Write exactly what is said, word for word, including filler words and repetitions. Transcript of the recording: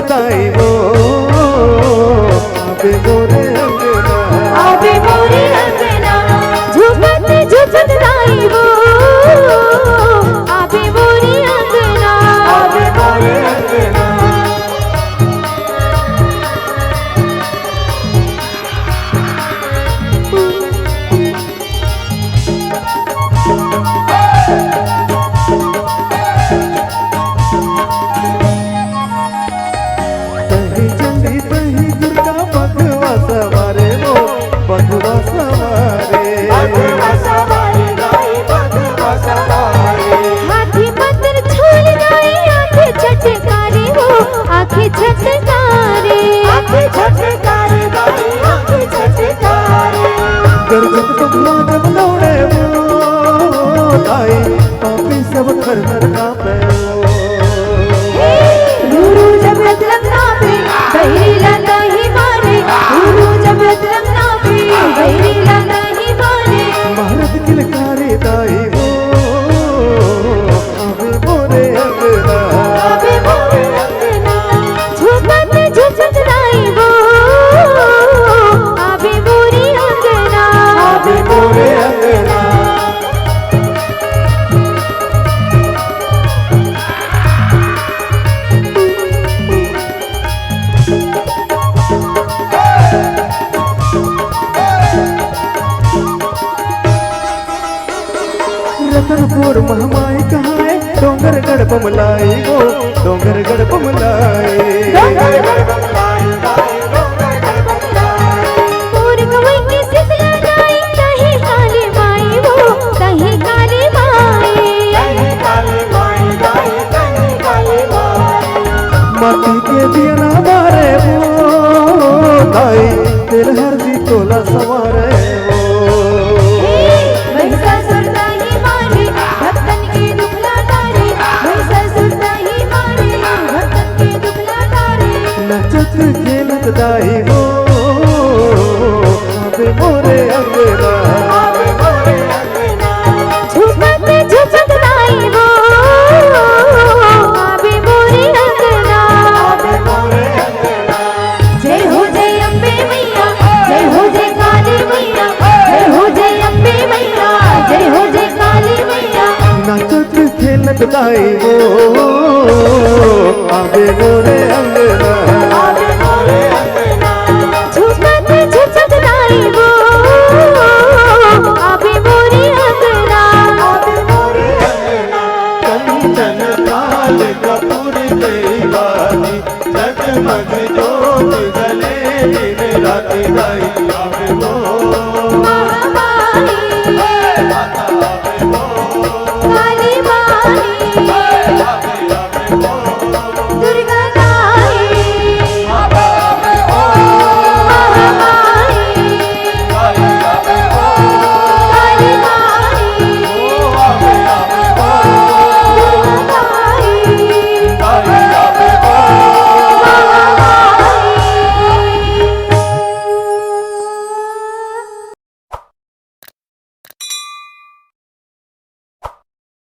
ताई वो, आबे मोरे अंगना। आबे मोरे अंगना, झुमत झुमत ताई वो, आबे मोरे अंगना। आबे मोरे अंगना। तही चंडी तही दुर्गा बघवा सवारे वो, बघवा सवारे। बघवा सवारे दाई, बघवा सवारे। हाथी मंत्र छोड़ दाई, आंखें झटकारे वो, आंखें झटकारे। आंखें झटकारे दाई, आंखें झटकारे। गरजत बघवा जब दौड़े वो, दाई पापी सब थर थर कांपे वो। गुरु जब रतलम नापे, बैरी ला नहीं मारे। गुरु जब रतलम नापे, बैरी ला नहीं मारे। मारत किलकारी दाई हो, आबे मोरे अंगना। आबे मोरे अंगना, झुमत झुमत दाई हो, आबे मोरे अंगना। आबे मोरे अंगना। रतनपुर महमाई कहाए, डोंगरगढ़ बमलाई वो, डोंगरगढ़ बमलाई। डोंगरगढ़ बमलाई, डोंगरगढ़ बमलाई। मोर गवई के शीतला दाई, कहीं काली माई वो, कहीं काली माई। कहीं काली माई दाई, कहीं काली माई। माटी के दिया ना बारे वो, दाई तेल हरदी तोला सवारे वो। हे, महिषासुर दाई मारे, भक्तन के दुख ला तारे। महिषासुर दाई मारे, भक्तन के दुख ला तारे। नचत खेलत दाई हो, आबे मोरे अंगना।